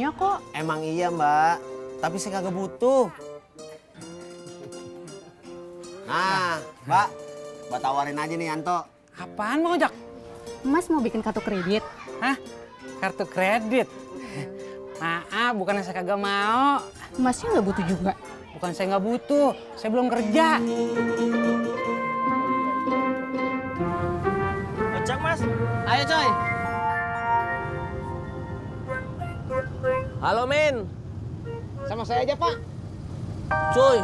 punya kok. Emang iya, Mbak. Tapi saya kagak butuh. Nah, Mbak. Mbak tawarin aja nih, Yanto. Apaan Bang Ojak? Mas mau bikin kartu kredit. Hah? Kartu kredit? Maaf, bukannya saya kagak mau. Masnya nggak butuh juga. Bukan saya nggak butuh, saya belum kerja. Ojek, Mas. Ayo, coy. Halo, Min. Sama saya aja, Pak. Cuy.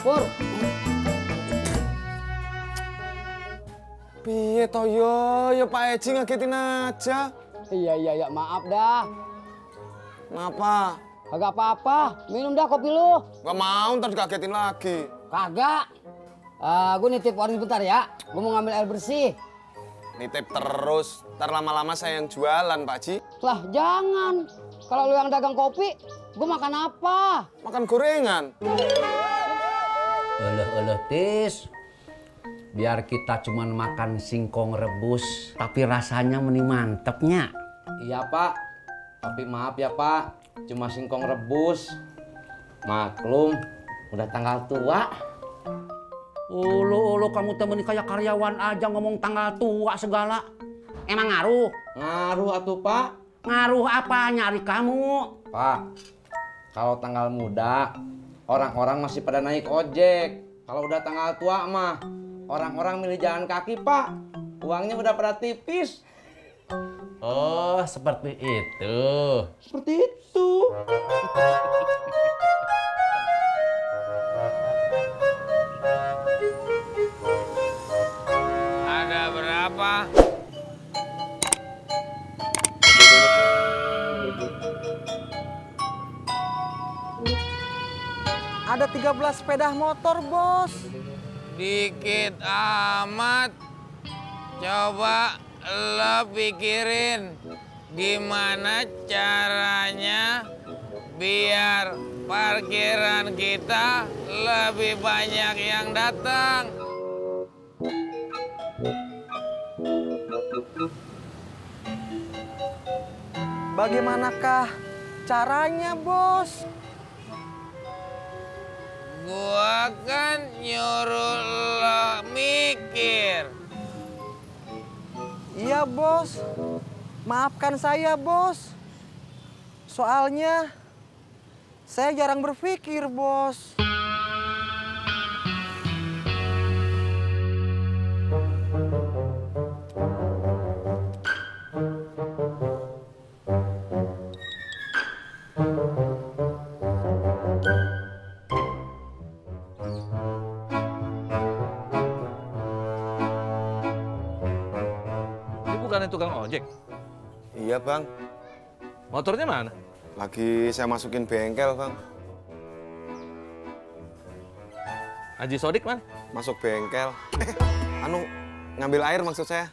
Pur. Piye toh ya Pak Eji ngagetin aja. Iya, maaf dah. Kenapa? Kagak apa-apa. Minum dah kopi lu. Gak mau, ntar dikagetin lagi. Kagak. Gue nitip warung bentar ya. Gue mau ngambil air bersih. Nitip terus, ntar lama-lama saya yang jualan, Pak Ji. Lah jangan. Kalau lu yang dagang kopi, gue makan apa? Makan gorengan. Eleh Tis. Biar kita cuman makan singkong rebus, tapi rasanya meni mantepnya. Iya Pak, tapi maaf ya Pak, cuma singkong rebus. Maklum, udah tanggal tua. Ulu kamu temen kayak karyawan aja ngomong tanggal tua segala. Emang ngaruh? Ngaruh atuh Pak. Ngaruh apa nyari kamu? Pak, kalau tanggal muda, orang-orang masih pada naik ojek. Kalau udah tanggal tua mah, orang-orang milih jalan kaki Pak. Uangnya udah pada tipis. Oh, seperti itu. Seperti itu. Ada berapa? Ada 13 sepeda motor, Bos. Dikit amat. Coba lo pikirin gimana caranya biar parkiran kita lebih banyak yang datang. Bagaimanakah caranya, Bos? Gua kan nyuruh lo mikir. Iya, Bos. Maafkan saya, Bos. Soalnya saya jarang berpikir, Bos. Bukannya tukang ojek? Iya, Bang. Motornya mana? Lagi saya masukin bengkel, Bang. Haji Sodik mana? Masuk bengkel. Ngambil air maksud saya.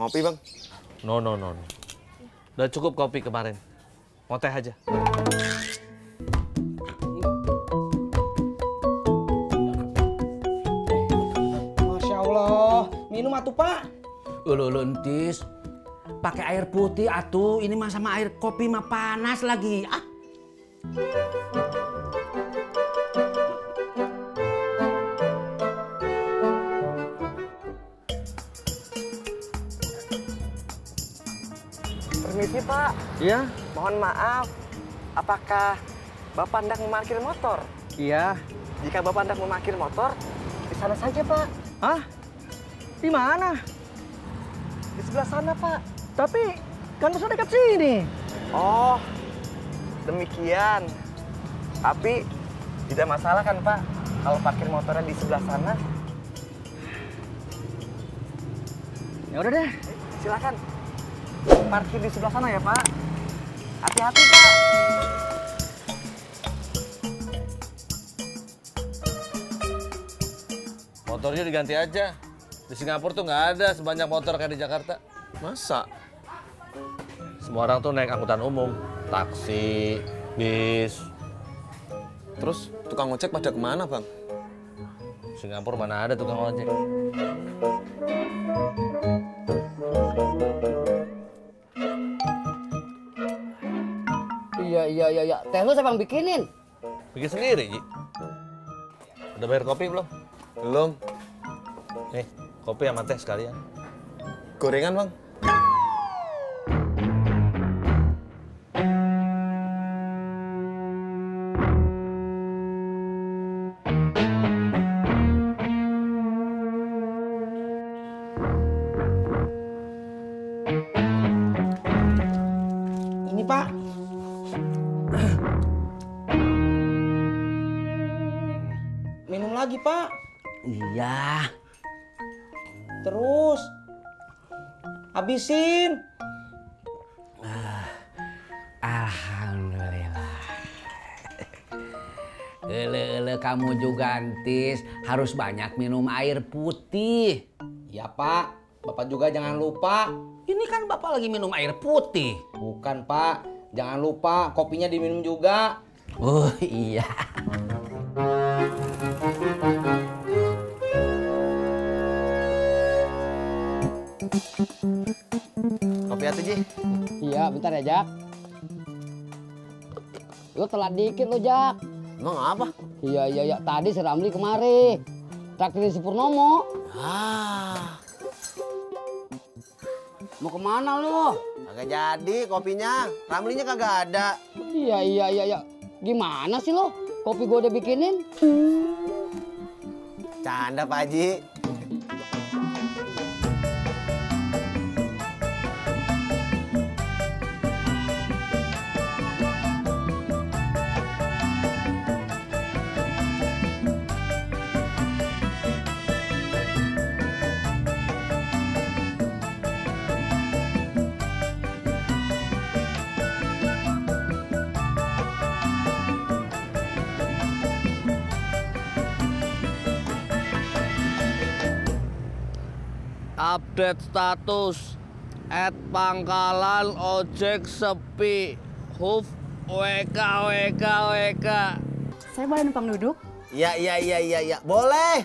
Ngopi, Bang. No. Udah cukup kopi kemarin. Mau teh aja. Masya Allah. Minum atuh, Pak. Ulu entis. Pakai air putih atuh. Ini mah sama air kopi mah panas lagi. Ah. Permisi, Pak. Iya? Mohon maaf. Apakah Bapak hendak memarkir motor? Iya. Jika Bapak hendak memarkir motor, di sana saja, Pak. Hah? Di mana? Di sebelah sana, Pak. Tapi kan bisa dekat sini. Oh, demikian. Tapi tidak masalah kan, Pak? Kalau parkir motornya di sebelah sana? Ya udah deh. Silakan. Parkir di sebelah sana ya, Pak. Hati-hati, Pak. Motornya diganti aja. Di Singapura tuh nggak ada sebanyak motor kayak di Jakarta. Masa? Semua orang tuh naik angkutan umum. Taksi, bis. Terus tukang ojek pada kemana, Bang? Singapura mana ada tukang ojek. Iya. Teh lu siapa yang bikinin? Bikin sendiri, Ji. Udah bayar kopi belum? Belum. Nih, kopi sama teh sekalian. Gorengan, Bang. Ini, Pak. Minum lagi, Pak. Iya. Terus. Habisin. Alhamdulillah. Ele kamu juga Antis harus banyak minum air putih. Ya, Pak. Bapak juga jangan lupa. Ini kan Bapak lagi minum air putih. Bukan, Pak. Jangan lupa kopinya diminum juga. Oh iya. Kopi atuh, Ji. Iya, bentar ya, Jak. Lu telat dikit lo, Jak. Emang apa? Iya. Tadi si Ramli kemari. Traktirin si Purnomo. Ah, Mau kemana lu? kagak jadi kopinya. Ramlinya kagak ada. Iya. Gimana sih lo? Kopi gua udah bikinin. Canda, Pak Haji. Update status @pangkalan ojek sepi. Huf WK. Saya boleh numpang duduk? Iya. Boleh.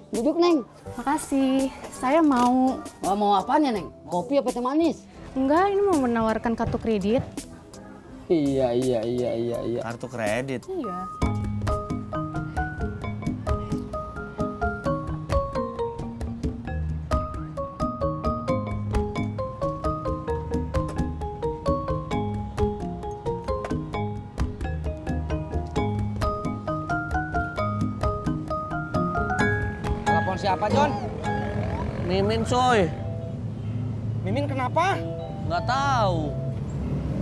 Duduk, Neng. Makasih. Saya mau... Mau apaan ya, Neng? Kopi apa teh manis? Enggak, ini mau menawarkan kartu kredit. Iya. Kartu kredit. Iya. Telepon siapa, John? Mimin coy. Mimin kenapa? Nggak tahu.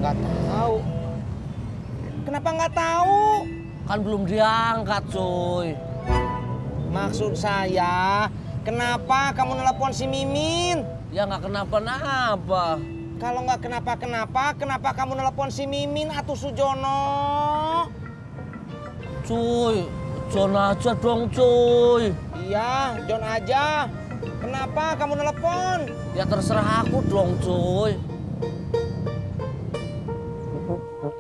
Nggak tahu. Kenapa nggak tahu? Kan belum diangkat coy. Maksud saya, kenapa kamu nelpon si Mimin? Ya nggak kenapa-napa. Kalau nggak kenapa-kenapa, kenapa kamu nelpon si Mimin atuh Sujono? Cuy, John aja dong cuy. Iya, John aja. Kenapa kamu nelpon? Ya terserah aku dong cuy.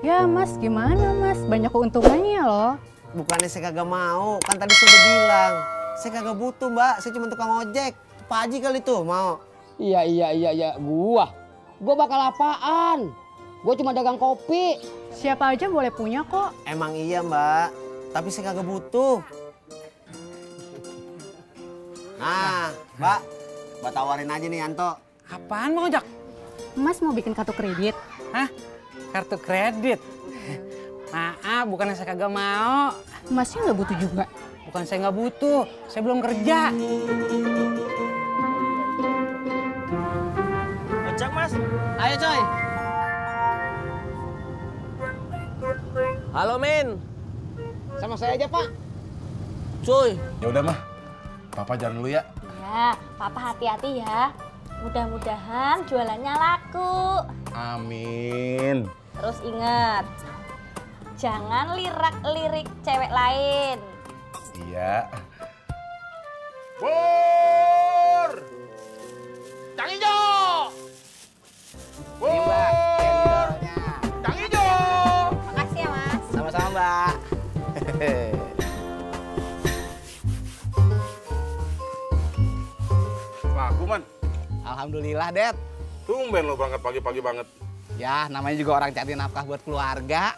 Ya Mas, gimana Mas? Banyak keuntungannya loh. Bukannya saya kagak mau, kan tadi saya udah bilang. Saya kagak butuh, Mbak. Saya cuma tukang ojek. Pak Haji kali tuh mau. Iya. Gua bakal apaan? Gua cuma dagang kopi. Siapa aja boleh punya kok. Emang iya, Mbak. Tapi saya kagak butuh. Nah, Mbak. Mbak tawarin aja nih, Yanto. Apaan Bang Ojak? Mas mau bikin kartu kredit. Hah? Kartu kredit? Maaf, bukannya saya kagak mau. Masnya nggak butuh juga. Bukan saya nggak butuh, saya belum kerja. Ojek mas. Ayo coy. Halo Min. Sama saya aja, Pak. Cuy. Ya udah mah, Papa jalan dulu ya. Ya, Papa hati-hati ya. Mudah-mudahan jualannya laku. Amin. Terus ingat, jangan lirak-lirik cewek lain. Iya. Pur! Cang Ijo! Pur! Cang Ijo! Makasih ya, Mas. Sama-sama, Mbak. laku, Man. Alhamdulillah, Det. Tumben lo berangkat pagi-pagi banget. Ya, namanya juga orang cari nafkah buat keluarga.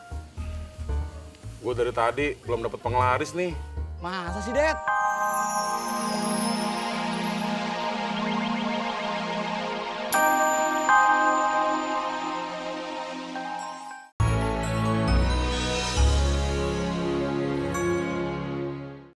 Gue dari tadi belum dapat penglaris nih. Masa sih, Det?